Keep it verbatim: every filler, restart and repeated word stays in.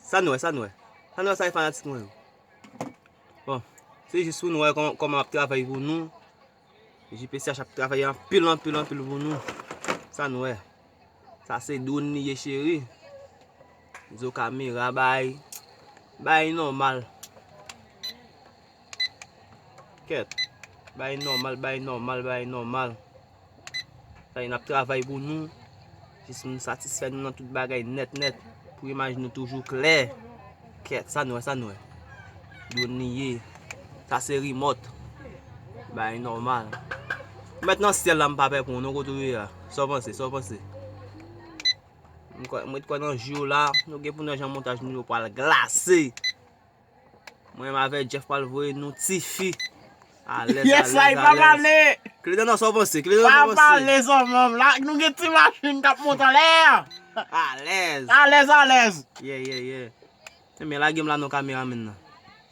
Sa nou wè, sa nou wè. Sa nou wè, sa e fanatik mwen yo. Bon, se jis pou nou wè kòman, kòman ap travay pou nou. J P C H ap travay anpil, anpil, anpil pou nou. Sa nou wè. Sa se drone li ye, cheri. Zo kamera bay. Bay nòmal. Kèt. Bay nòmal, bay nòmal, bay nòmal. Sa y n ap travay pou nou. Jis pou nou satisfè nou nan tout bagay nèt, nèt. Pou imaj nou toujou klè. Kèt, sa nou wè, sa nou wè. Drone li ye. Sa se remote. Bay nòmal. M mèt nan syèl la, m pa pè pou nou, kote w ye a. Sa w panse, sa w panse? M kwè, m ret kwè nan jou la, nou gen pou nan jan montaj nou yo pral glase. Mwen menm avèk Jeff pral voye nou tifi. Alèz, yes, alèz, la, e pa alèz. Pale. Kile dan nan sa w panse, kile dan nan sa w panse. Pa pale, zanmi m. La, nou gen ti machin k ap monte anlè. Alèz. Alèz, alèz. Yeah, yeah, yeah. Ebyen, lage m la non, kameramann nan.